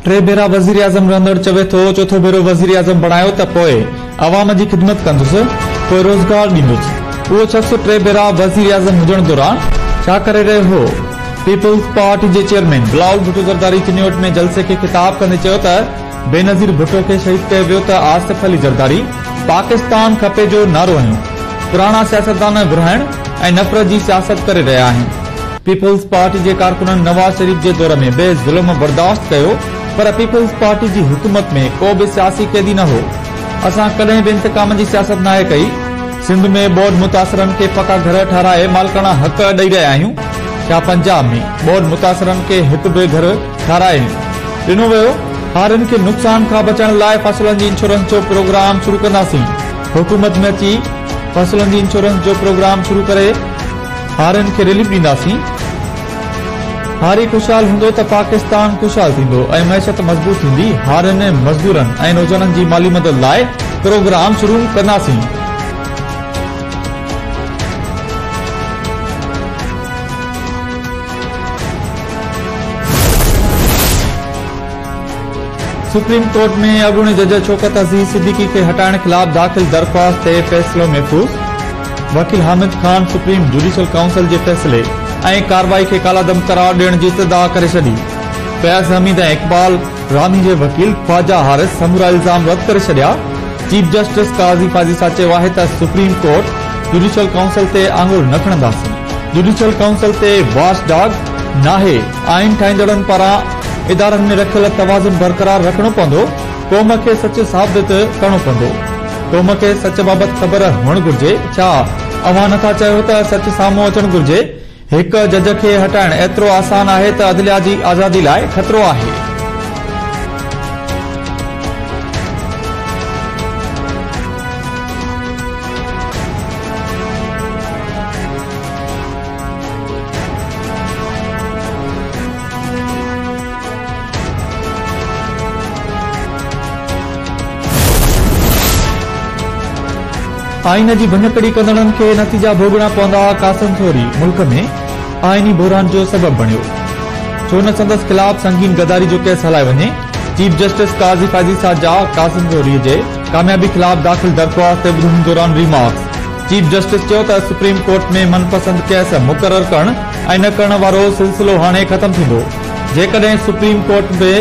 ٽي ڀيرا وزيراعظم رهندڙ چوي ٿو چوٿون ڀيرو وزيراعظم بڻايو ته پوء عوام جي خدمت ڪندس، پوء روزگار ڏيندس. اهو شخص ٽي ڀيرا وزيراعظم هجڻ دوران ڇا ڪري رهيو هو؟ پيپلز پارٽي جي چيئرمين بلاول ڀٽو زرداري چنيوٽ ۾ جلسي کي خطاب ڪندي چيو ته بينظير ڀٽو کي شهيد ڪيو ويو ته آصف علي زرداري پاڪستان کپي جو نعرو هنيو، پراڻا سياستدان ورهائڻ ۽ نفرت جي سياست ڪري رهيا آهن. پيپلز پارٽي جي ڪارڪنن نواز شريف جي دور ۾ به ظلم برداشت ڪيو پر پيپلز پارٽي جي حڪومت ۾ ڪو به سياسي قيدي نه هو، اسان ڪڏهن به انتقام جي سياست ناهي ڪئي. سنڌ ۾ ٻوڏ متاثرن کي پڪا گهر ٺهرائي مالڪاڻا حق ڏئي رهيا آهيون، ڇا پنجاب ۾ ٻوڏ متاثرن کي هڪ به گهر ٺهرائي ڏنو ويو؟ هارين کي نقصان کان بچائڻ لاء فصلن جي انشورنس جو پروگرام شروع ڪنداسين، حڪومت ۾ اچي فصلن جي انشورنس جو پروگرام شروع ڪري هارين کي رليف ڏينداسين، هاري خوشحال هوندو ته پاڪستان خوشحال ٿيندو ۽ معيشت مضبوط ٿيندي، هارين، مزدورن ۽ نوجوانن جي مالي مدد لاء پروگرام شروع ڪنداسين. سپريم ڪورٽ ۾ اڳوڻي جج شوڪت عزيز صديقي کي هٽائڻ خلاف داخل درخواست تي فيصلو محفوظ، وڪيل Hamid Khan supreme judicial council جي فيصلي ۽ ڪارروائي کي ڪالعدم قرار ڏيڻ جي استدعا ڪري ڇڏي، فيض حميد ۽ اقبال رامي جي وڪيل خواجه حارث سمورا الزام رد ڪري ڇڏيا، چيف جسٽس قاضي فائز عيسيٰ چيو آهي ته سپريم ڪورٽ جوڊيشل ڪائونسل تي آڱر نه کڻنداسين. جوڊيشل ڪائونسل تي واچ ڊاگ ناهي، آئين ٺاهيندڙن پاران ادارن ۾ رکيل توازن برقرار رکڻو پوندو، قوم کي سچ ثابت ڪرڻو پوندو، قوم کي سچ بابت خبر هئڻ گهرجي، ڇا اوهان نٿا چاهيو ته سچ سامهون اچڻ گهرجي، هڪ جج کي هٽائڻ ايترو آسان آهي ته عدليا جي آزادي لاء خطرو آهي. آئين جي ڀڃڪڙي ڪندڙن کي نتيجا ڀوڳڻا پوندا، قاسم سوري ملڪ ۾ آئيني بحران جو سبب بڻيو، ڇو نه سندس خلاف سنگين غداري جو ڪيس هلايو وڃي، چيف جسٽس قاضي فائز عيسيٰ جا قاسم سوري جي ڪاميابي خلاف داخل درخواست تي ٻڌڻي دوران ريمارڪس. چيف جسٽس چيو ته سپريم ڪورٽ ۾ من پسند ڪيس مقرر ڪرڻ ۽ نه ڪرڻ وارو سلسلو هاڻي ختم ٿيندو، جيڪڏهن سپريم ڪورٽ ۾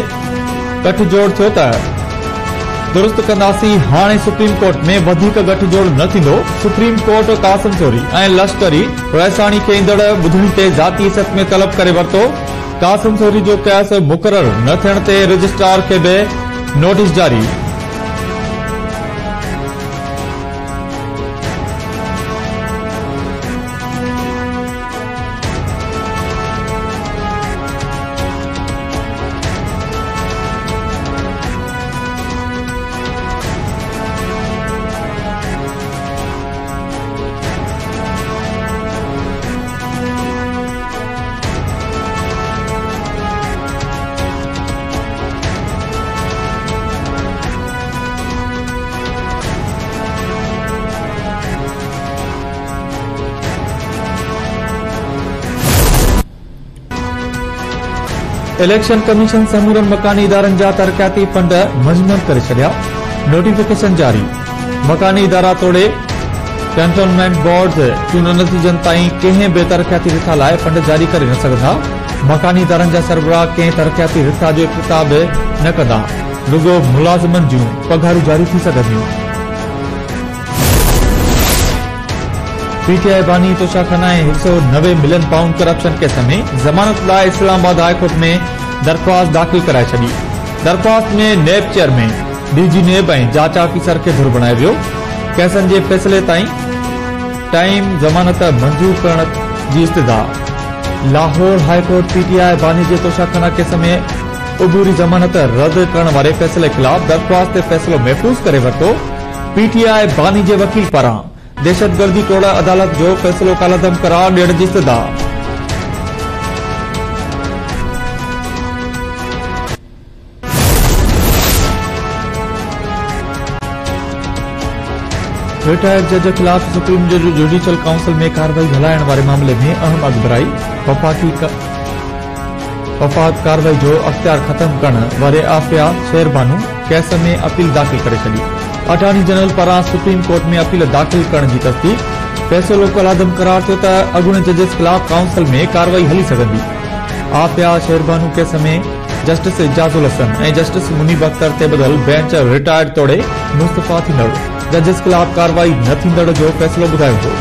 ڳٺ جوڙ ٿيو ته درست ڪنداسين، هاڻي سپريم ڪورٽ ۾ وڌيڪ ڳٺ جوڙ نه ٿيندو، سپريم ڪورٽ قاسم سوري ۽ لشڪري رئيساڻي کي ايندڙ ٻڌڻي تي ذاتي حيثيت ۾ طلب ڪري ورتو، قاسم سوري جو ڪيس مقرر نه ٿيڻ تي رجسٽرار کي به نوٽيس جاري. اليڪشن ڪميشن سمورن مڪاني ادارن جا ترقياتي فنڊ منجمند ڪري ڇڏيا، نوٽيفڪيشن جاري، مڪاني ادارا توڙي ڪينٽونمينٽ بورڊز چونڊ نتيجن تائين ڪنهن به ترقياتي رٿا لاء فنڊ جاري ڪري نه سگهندا، مڪاني ادارن جا سربراهه ڪنهن ترقياتي رٿا جو افتتاح به نه ڪندا، رڳو ملازمن جون پگهارون جاري ٿي سگهنديون. پي ٽي آء باني توشا خانه ۽ 190 ملين پائونڊ ڪرپشن ڪيس ۾ ضمانت لاء اسلام آباد هاء ڪورٽ ۾ درخواست داخل ڪرائي ڇڏي، درخواست ۾ NAB chairman, D G NAB ۽ جاچ آفيسر کي ڌر بڻايو ويو، ڪيسن جي فيصلي تائين ٽائيم ضمانت منظور ڪرڻ جي استدعا. Lahore high court P T I باني جي توشا خانه ڪيس ۾ عبوري ضمانت رد ڪرڻ واري فيصلي خلاف درخواست تي فيصلو محفوظ ڪري ورتو، پي ٽي آء باني جي وڪيل پاران دهشتگردي ٽوڙ عدالت جو فيصلو ڪالعدم قرار ڏيڻ جي استدعا. رٽائرڊ جج خلاف سپريم جوڊيشل ڪائونسل ۾ ڪارروائي هلائڻ واري معاملي ۾ اهم اڳڀرائي، وفاقي وفاق ڪارروائي جو اختيار ختم ڪرڻ واري عافيه شهربانو ڪيس ۾ اپيل داخل ڪري ڇڏي. اٽارني جنرل پاران سپريم ڪورٽ ۾ اپيل داخل ڪرڻ جي تصديق، فيصلو ڪالعدم قرار ٿيو ته اڳوڻي ججز خلاف ڪائونسل ۾ ڪارروائي هلي سگهندي. Aafia Shahrbano case ۾ justice Ijaz ul Hassan ۽ justice Munib Akhtar تي ٻڌل بينچ رٽائرڊ توڙي مستعفيٰ ٿيندڙ ججز خلاف ڪارروائي نه ٿيندڙ جو فيصلو ٻڌايو هو.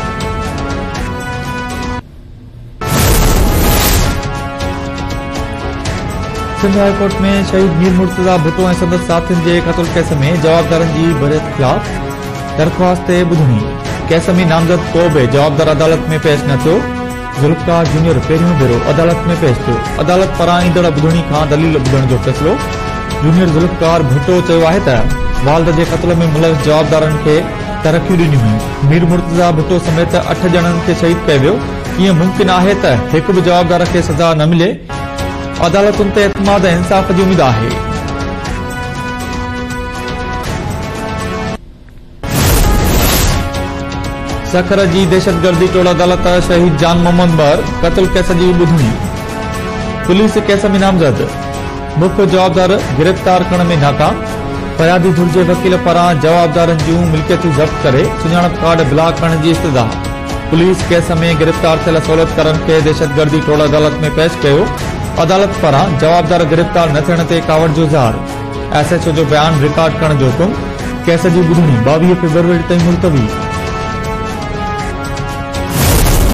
سنڌ هاء ڪورٽ ۾ شهيد مير مرتضيٰ ڀٽو ۽ سندس ساٿين جي قتل ڪيس ۾ جوابدارن جي بريت خلاف درخواست تي ٻڌڻي، ڪيس ۾ نامزد ڪو به جوابدار عدالت ۾ پيش نه ٿيو، ذوالفقار جونيئر پهريون ڀيرو عدالت ۾ پيش ٿيو، عدالت پاران ايندڙ ٻڌڻي کان دليل ٻڌڻ جو فيصلو، جونيئر ذوالفقار ڀٽو چيو آهي ته والد جي قتل ۾ ملوث جوابدارن کي ترقيون ڏنيون ويون، مير مرتضيٰ ڀٽو سميت 8 ڄڻن کي شهيد ڪيو ويو، ڪيئن ممڪن آهي ته هڪ به جوابدار کي سزا نه ملي، عدالتن تي اعتماد ۽ انصاف جي اميد آهي. سکر جي دهشتگردي ٽوڙ عدالت شهيد جان محمد مهر قتل ڪيس جي ٻڌڻي، پوليس ڪيس ۾ نامزد مک جوابدار گرفتار ڪرڻ ۾ ناڪام، فريادي ڌر جي وڪيل پاران جوابدارن جون ملڪيتون ضبط ڪري سڃاڻپ ڪارڊ بلاڪ ڪرڻ جي استدعا، پوليس ڪيس ۾ گرفتار ٿيل سهولتڪارن کي دهشتگردي ٽوڙ عدالت ۾ پيش ڪيو، عدالت پاران جوابدار گرفتار نه ٿيڻ تي ڪاوڙ جو اظهار، ايس ايڇ او جو بيان رڪارڊ ڪرڻ جو حڪم، ڪيس جي ٻڌڻي 22 فيبروري تائين ملتوي.